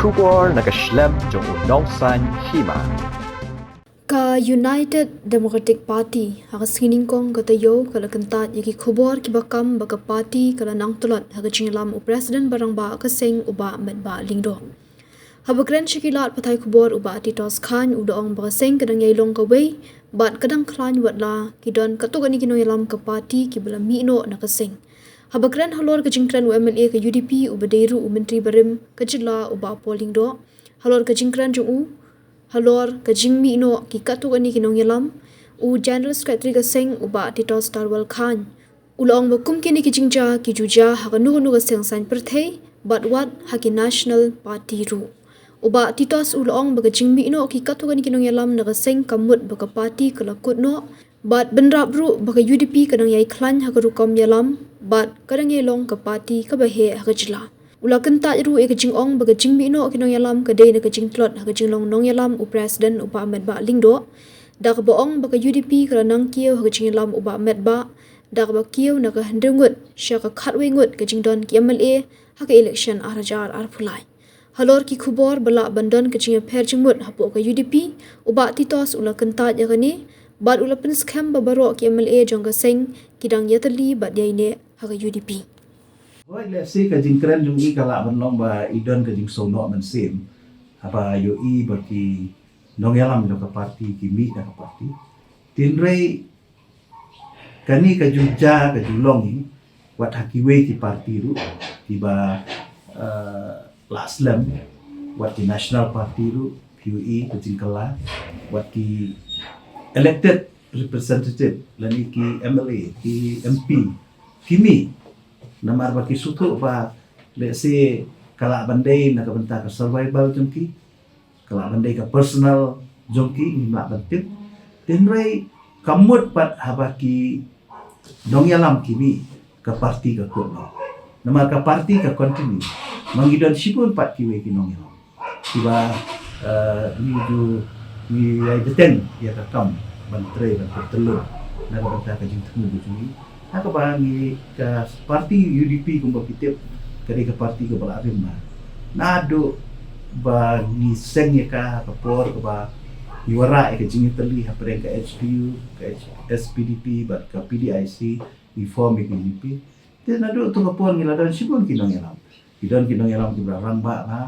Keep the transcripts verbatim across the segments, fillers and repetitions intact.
Khubor na ka shlem jong u nongsaiñ hima. Ka United Democratic Party ha ka sngi nyngkong ka taïew ka la kyntait ïa ki khubor kiba kam ba ka party ka la nang tlot ha ka jingïalam u President ba rangbah ka seng u Bah Metbah Lyngdoh. Haba kren sha ki lad pathai khubor u Bah Titos Chyne u la ong ba ka seng ka dang ïai long kawei bad ka dang khlaiñ wat la ki don katto katne ki nongïalam ka party kiba la mih noh na ka seng. Haba kren halor ka jingkren u M L A ka U D P uba dei ruh u Myntri barim ka jylla u Bah Paul Lyngdoh halor ka jingkren jong u halor ka jingmih noh ki katto katne ki nongïalam, u General Secretary ka seng u Bah Titos Tarwal Chyne u la ong ba kum kine ki jingjia ki ju jia ha kano kano ka seng saiñ pyrthei bad wat ha ki national party ruh. U Bah Titos u la ong ba ka jingmih noh ki katto katne ki nongïalam na ka seng ka mut ba ka party ka la kut noh bad bynrap ruh ba ka U D P ka dang ïai khlaiñ ha ka rukom ïalam bad ka dang ïai long ka party kaba heh ha ka jylla. U la kyntait ruh ïa ka jingong ba ka jingmih noh ki nongïalam ka dei na ka jingtlot ha ka jinglong nongïalam u President u Bah Metbah Lyngdoh, da kaba ong ba ka U D P ka la nang kiew ha ka jingïalam u Bah Metbah da kaba kiew na ka hynriew ngut sha ka khatwei ngut ka jingdon ki M L A ha ka election ar hajar arphew lai. Halor ki khubor ba lah ban don ka jingïapher jingmut hapoh ka U D P, u Bah Titos u la kyntait ïa kane bad u la pynskhem ba baroh ki M L A jong ka seng ki dang ïatylli bad ïaineh ha ka U D P. Hooid, lehse ka jingkren jong i ka lah ban long ba i don ka jingsngewnoh mynsiem haba ïohi ba ki nongïalam jong ka party ki mih na ka party. Hynrei kane ka ju jia ka ju long hi wat ha kiwei ki party ruh kiba, eh, la slem, wat ki national party ruh phi ïohi ka jingkylla, wat ki elected representative lane ki M L A, ki M P ki mih. Namar ba ki sngewthuh ba lehse ka lah ban dei na ka bynta ka survival jong ki, ka lah ban dei ka personal jong ki, ngim lah ban tip. Hynrei ka mut pat haba ki nongïalam ki mih ka party ka kut noh. Namar ka party ka continue. Ma ngi don shibun pat kiwei ki nongïalam kiba, eh, ngi ju ngi ïai bteng ïa ka kam ban trei ban pyntyllun na ka bynta ka jingthmu ka jong ngi. Ha kaba ngi ka party U D P kumba phi tip ka dei ka party kaba la rim bha. Naduh ba ngi seng ïa ka ha ka por kaba ngi wanrah ïa ka jingïatylli hapdeng ka H P U, ka H-, S P D P bad ka P D I C, ngi form ïa ka U D P. Te naduh tu ka por ngi la don shibun ki nongïalam. Ki don ki nongïalam kiba la rangbah bha,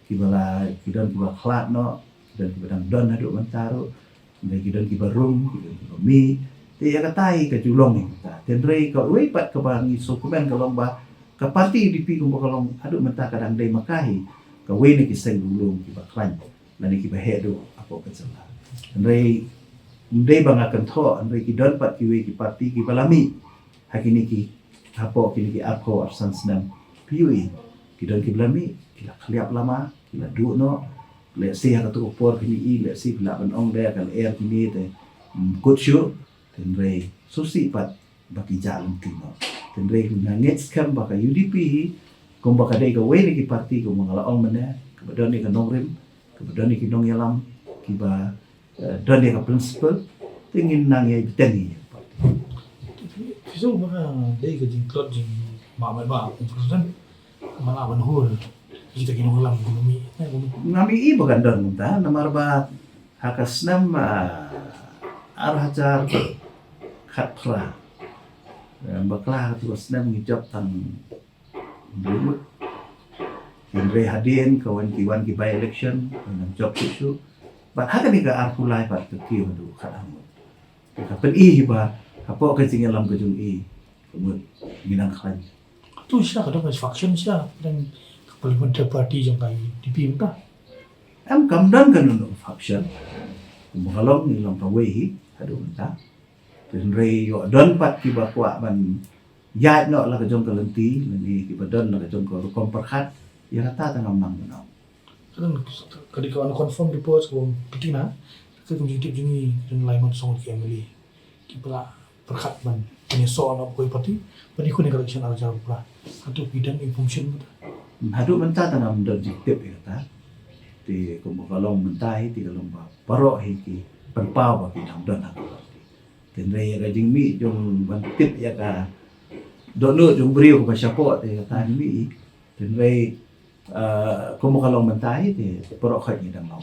kiba la, ki don kiba khlad noh, ki don kiba dang don haduh mynta ruh. Hynrei ki don kiba rung, ki don kiba mih. Te ïa kata hi ka ju long ïa kata. Te hynrei kawei pat kaba ngi sngewkmen ka long ba ka party U D P kumba ka long haduh mynta ka dang dei ma ka hi kawei na ki seng lulung kiba khlaiñ lane kiba heh duh hapoh ka jylla. Hynrei ym dei ba nga kynthoh, hynrei ki don pat kiwei ki party kiba la mih ha kine ki, hapoh kine ki arphew arsan snem. Phi ïohi ki don kiba la mih, ki la khliap lama, ki la duh noh. Lehse ha katu ka por kine i, lehse ki lah ban ong da ka lyer kine te, mm, kut shuh. Hynrei sngewsih pat ba ki jah lynti noh. Hynrei nga ngeit skhem ba ka U D P hi kumba ka dei kawei na ki party kumba nga la ong mynne, kaba don ïa ka nongrim, kaba don ïa ki nongïalam kiba, eh, don ïa ka principle, te ngin nang ïai bteng ïa ka party. Phi sngewbha dei ka jingtlot jong i Bah Metbah kum president, ma nga ban hur kita ki nongïalam kum i, eh, kum i. Ngam i ba kan don mynta, namar ba ha ka snem, ah, ar hajar khatphra, eh, bakla ha tu ka snem ngi jop tang Hynrei mut. Hynrei hadien ka wan ki wan ki by election, ka wan jop shuh shuh. Bad ha kane ka arphew lai pat ka kiew haduh khatar ngut. Ka pyni hi ba hapoh ka jingïalam ka jong i, ka mut ngi nang khlaiñ. Tu sha ka dang ka faction sha, dang ka parliamentary party jong ka U D P mynta. Em kam don kano kano faction. Kumba ka long ngi long kawei hi haduh mynta. Hynrei ïoh don pat kiba kwah ban ïaid noh la ka jong ka lynti, lane kiba don la ka jong ka rukom pyrkhat, ïa kata te ngam nang ban ong. Ka dang ka dei ka unconfirmed reports kaba pynthikna, ka kum jingtip jong ngi ka dang lai ngut sawdong ki M L A kiba la pyrkhat ban pynïasoh noh bad kawei party ban ïakhun ïa ka election ar hajar arphew phra. Hato phi don information kata? Haduh mynta te ngam don jingtip ïa kata. Te kumba ka long mynta hi te ka long ba baroh hi ki pynpaw ba ki dang don ha ka party. Hynrei ïa ka jingmih jong ban tip ïa ka dohnud jong briew kaba shapoh te kata jingmih. Hynrei Uh, kumba ka long mynta hi te, baroh khoit ngi dang long.